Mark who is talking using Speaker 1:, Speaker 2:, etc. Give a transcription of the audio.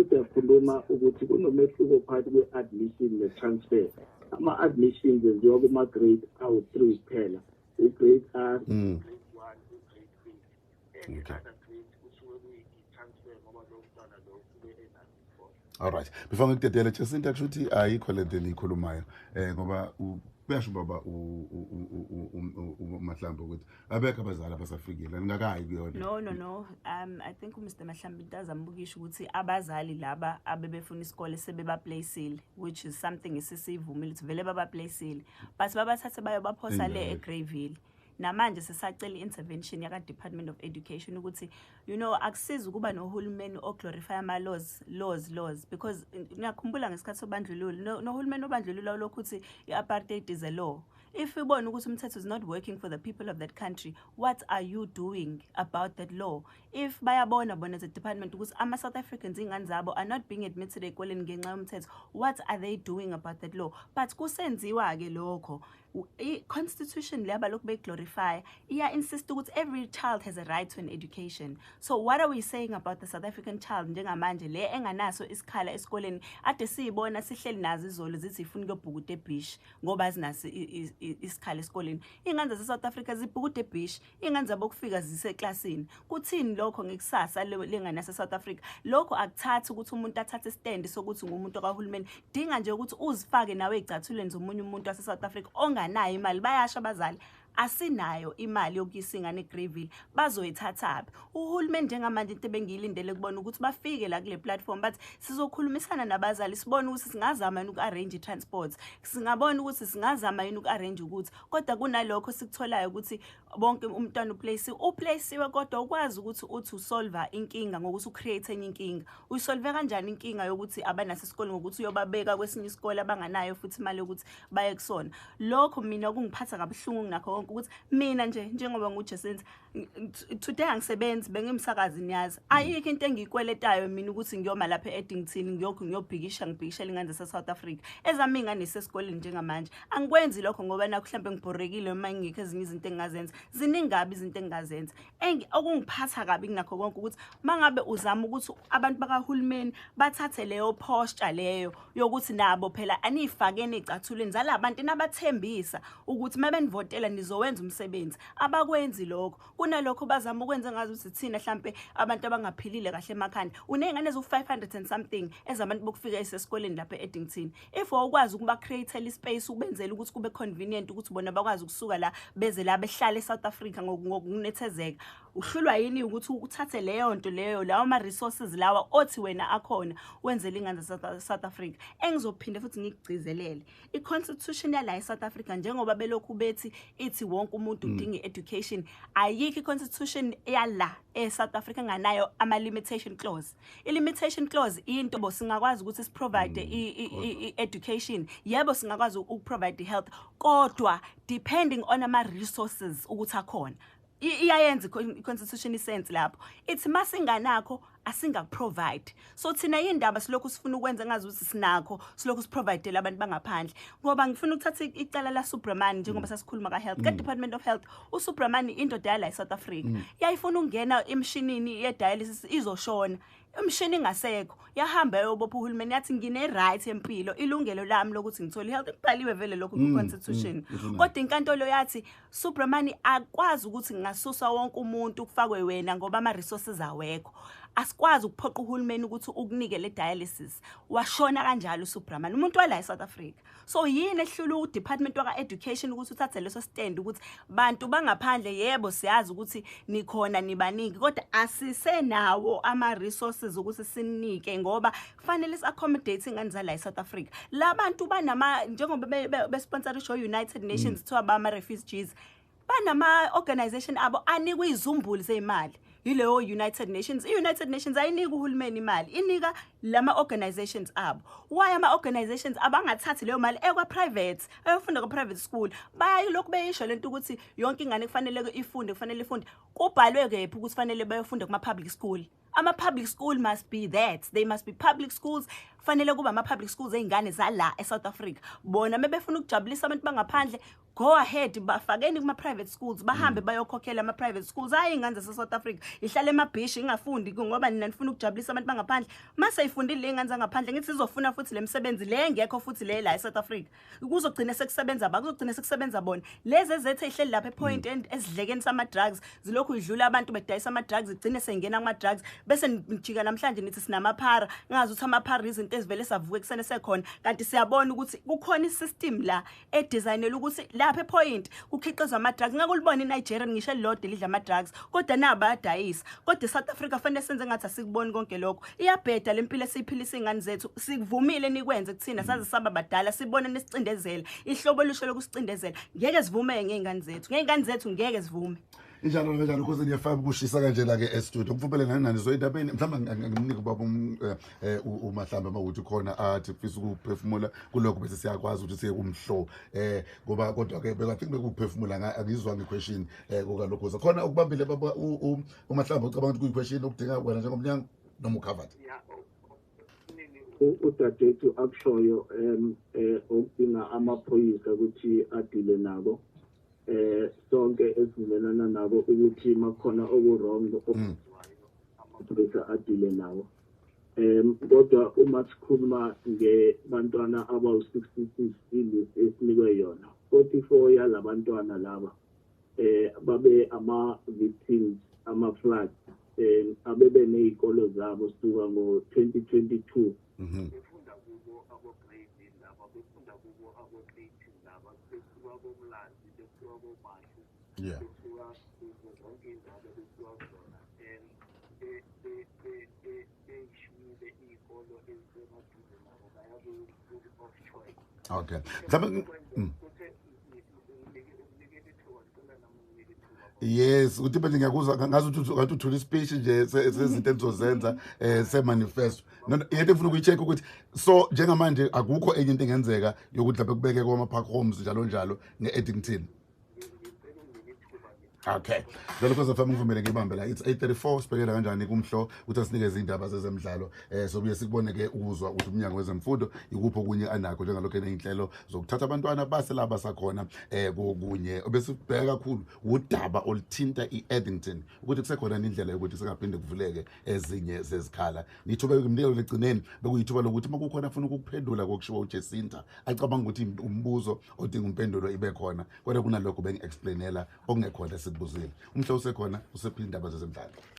Speaker 1: Siyakhuluma ukuthi kunomehluko phakathi kwe-admission ne-transfer. Ama-admissions enziwa kuma-grade awu-three kuphela, u-grade R, grade one, u-grade eight. Any other grade kusuke kuyi-transfer ngoba lowo mntwana lo usuke enaso isikole.
Speaker 2: Alright, before ngikudedele, Jacinta, kusho ukuthi ayikho lento eniyikhulumayo, ngoba kuyasho baba uMahlambi ukuthi abekho abazali abasafikile, ningakayi kuyona.
Speaker 3: No, I think uMr Mahlambi into azambukisha ukuthi abazali laba abebefuna isikole sebebaplacile, which is something esisivumile ukuthi vele babaplacile, but babathathe bayobaphosa le
Speaker 2: Endaweni.
Speaker 3: eGreyville. Namanje sisacela i-intervention yaka-Department of Education ukuthi akusizi ukuba nohulumeni oglorify ama-laws, laws, laws, because ngiyakhumbula ngesikhathi sobandlululo, nohulumeni obandlululo lokhu uthi i-apartheid is a law. If ubona ukuthi umthetho is not working for the people of that country, what are you doing about that law? If bayabona bona as a department ukuthi ama-South Africans, iy'ngane zabo are not being admitted ey'koleni ngenxa yomthetho, what are they doing about that law? But kusenziwa-ke lokho. I-constitution le abalokhu beyiglorify iya-insist ukuthi every child has a right to an education. So what are we saying about the South African child njengamanje le enganaso isikhala esikoleni, ade siyibona sihleli nazo izolo zithi ifuna ukuyobhukuda ebeach ngoba zinaso isikhala esikoleni? Iy'ngane zase-South Africa zibhukuda ebeach, iy'ngane zabo kufika ziseklasini. Kuthini lokho ngekusasa lengane yase-South Africa? Lokho akuthathi ukuthi umuntu athathe istand sokuthi ngumuntu kahulumeni. Dinga nje ukuthi uzifake nawe ey'cathulweni zomunye umuntu wase-South Africa onganayo imali. Bayasho abazali, asinayo imali yokuyisa ingane eGreyville, bazoyithathaphi? Uhulumeni njengamanje, into ebengiyilindele kubona ukuthi bafike la kule platform bathi sizokhulumisana nabazali, sibone ukuthi singazama yini uku-arrange i-transport, singabona ukuthi singazama yini uku-arrange ukuthi, kodwa kunalokho sikutholayo ukuthi bonke umntwana uplace uplaceiwe, kodwa ukwazi ukuthi uthi usolva inkinga ngokuthi ucreate enye inkinga. Uyisolve kanjani inkinga yokuthi abanaso isikole ngokuthi uyobabeka kwesinye isikole abanganayo futhi imali yokuthi baye kusona? Lokho mina okungiphatha kabuhlungu kunakho konke ukuthi mina nje njengoba nguJacinta today angisebenzi, bengimsakazi, niyazi, ayikho into engiyikweletayo mina ukuthi ngiyoma lapha e-Addington ngiyokhu ngiyobhikisha, ngibhikishela ingane zase-South Africa. Ezami iy'ngane zisesikoleni njengamanje. Angikwenzi lokho ngoba nakho mhlawumbe ngibhorekile noma ngikho ezinye izinto engingazenza. Ziningi kabi izinto engingazenza. Okungiphatha kabi kunakho konke ukuthi mangabe uzama ukuthi abantu bakahulumeni bathathe leyo posture leyo yokuthi nabo phela aniyifakeni ey'cathulweni zala bantu nabathembisa ukuthi uma benivotela nizowenza umsebenzi, abakwenzi lokho. Kunalokho bazama ukwenza ngazuthi thina hlampe abantu abangaphilile kahle emakhanda. Uney'ngane eziwu-500 and something ezabantu bokufika esesikoleni lapha e-Addington. If wawukwazi ukuba-create-ela ispace, ukubenzela ukuthi kube convenient ukuthi bona bakwazi ukusuka la beze la behlale e-South Africa ngokunethezeka, uhlulwa yini ukuthi uthathe leyo nto leyo, lawo ma-resources lawa othi wena akhona, wenzele ingane South Africa? Engizophinda futhi ngikugcizelele, i-constitution yala e-South Africa, njengoba belokhu bethi ithi wonke umuntu udinga i-education, ayikho i-constitution yala e-South Africa enganayo ama-limitation clause. I-limitation clause into bo singakwazi ukuthi siprovide i-education, yebo, singakwazi ukuprovide i-health, kodwa depending on ama-resources ukuthi akhona. Iyayenza i-constitution isense lapho ithi masinganakho asingakuprovide. So thina yindaba silokhu sifuna ukwenza ngazuthi sinakho, silokhu siprovidele abantu bangaphandle? Ngoba ngifuna ukuthatha icala la Subramani, njengoba sasikhuluma ka health, ka Department of Health. USubramani, indoda yala eSouth Africa, yayifuna ukungena emshinini ye dialysis, izoshona, imishini ingasekho, yahamba yobopha uhulumeni, yathi ngine right empilo, ilungelo lami lokuthi ngithole health, kubhaliwe vele lokho ku constitution. Kodwa inkantolo yathi, Subramani, akwazi ukuthi ngingasusa wonke umuntu kufakwe wena ngoba ama resources awekho, asikwazi ukuphoqa uhulumeni ukuthi ukunike le dialysis. Washona kanjalo uSubramani, umuntu wala eSouth Africa. So yini ehlula udepartment waka education ukuthi uthathe leso stand ukuthi bantu bangaphandle, yebo, siyazi ukuthi nikhona nibaningi, kodwa asisenawo ama resources ukuthi sinike ngoba kufanele si-accommodate ingane zala eSouth Africa? Labantu banama, njengoba besponsorisho United Nations, kuthiwa bama refugees, banama organization abo anikwa izumbulu zemali yileyo United Nations. I-United Nations ayiniki uhulumeni imali, inika lama organizations abo. Why ama organizations abangathathi leyo mali ekwa private, ayofunda kwa private school? Bayilokhu beyisho lento ukuthi yonke ingane kufanele ifunde, kufanele ifunde. Kubhalwe kephi ukuthi fanele bayofunda kuma public school? Ama-public school must be that, they must be public schools. Kufanele kuba ama-public schools ey'ngane zala e-South Africa. Bona mebefuna ukujabulisa abantu bangaphandle, go ahead, bafakeni kuma-private schools, bahambe bayokhokhela ama-private schools. Hhayi, iy'ngane zase-South Africa ihlale emabhishi ingafundi ngoba nina nifuna ukujabulisa abantu bangaphandle. Mase ifundile ley'ngane zangaphandle, ngithi sizofuna futhi le misebenzi le engekho futhi le la e-South Africa. Kuzogcina sekusebenza ba, kuzogcina sekusebenza bona lezi ezethu ey'hleli lapha ePoint End esidlekeni sama-drugs, zilokhu idlula abantu bedayisa ama-drugs, igcine seyingena kuma-drugs. Bese nijika namhlanje nithi sinamaphara, ngazi ukuthi amaphara izinto ezivele savuka ekuseni sekhona, kanti siyabona ukuthi kukhona i-system la edesignelwe ukuthi lapha ePoint kukhiqizwa ama-drugs. Ngeke ulibone iNigeria ngisho elilodwa elidla ama-drugs, kodwa nabo bayadayisa. Kodwa e-South Africa fanele senze ngathi asikuboni konke lokho. Iyabheda le mpilo esiyiphilisa iy'ngane zethu. Sikuvumile nikwenze kuthina saze saba badala, sibone nisicindezela, ihlobo olusho lokusicindezela. Ngeke sivume ngey'ngane zethu, ngey'ngane zethu ngeke sivume.
Speaker 2: Injalo kanjalo, Khosini FM, kushisa kanjena-ke e-studio. Mfupele nani nani zoyindabeni, mhlawumbe ngimnike ubaba uMahlambe uma ukuthi khona athi kufisa ukuphefumula kulokho, bese siyakwazi ukuthi siye kumhlo, ngoba kodwa-ke I think bekuphefumula, angizwanga i-question kokalokhu khona ukubambile baba uMahlambe. Ucabanga ukuthi kuyi-question okudinga wena njengomnyango noma u-covered?
Speaker 1: Udadewethu akushoyo okudinga amaphoyisa ukuthi adile nabo, sonke esivumelana nabo ukuthi makhona oku-wrong okwenziwayo, amaphoyisa adile nawo. Kodwa uma sikhuluma ngebantwana abawu-66, i-list esinikwe yona, 44 yalabantwana laba babe ama-victims ama-floods abebe ney'kolo zabo suka ngo-2022, befunda kubo abo-grade laba, befunda kubo abo-13 laba, besuka koMlazi, besuka koMashu, besuka kuzo zonke iy'ndawo besuka kuzona, beyishiyile iy'kolo ezisemaduze nabo, baya ku-school of choice.
Speaker 2: Okay, mhlawumbe
Speaker 1: Kuthe unginikele ithuba, ngicela nami unginike ithuba.
Speaker 2: Yes, ukuthi manje ngiyakuzwa ngazi ukuthi ngathi uthula ispeech nje sezinto enizozenza se-manifesto. No, yento efuna ukuyi-check ukuthi so njengamanje akukho enye into engenzeka yokuthi lapha kubeke kwama-park homes njalo njalo nge-Addington.
Speaker 1: Ngicela unginike ithuba nje.
Speaker 2: Okay, njalo Khosi FM, ngivumele ngibambe la. It's 8:34. Sibhekela kanjani kumhlo ukuthi asinikeze indaba zezemidlalo, sobuye sikubone ke ukuzwa ukuthi umnyango wezemfundo ikuphi okunye anakho njengalokho eneyinhlelo zokuthatha abantwana base la basakhona kokunye obesibheka kakhulu udaba oluthinta i-Addington, ukuthi kusekhona indlela yokuthi singaphinde kuvuleke ezinye zezikhala. Nithuba kumnikelo legcineni bekuyithuba lokuthi uma kukhona afuna ukukuphendula kokushiwo uJacinta, acabanga ukuthi umbuzo odinga impendulo ibe khona, kodwa kunalokho bengi-explainela okungekhona esikubuzile. Umhla usekhona usephi indaba zezemidlalo.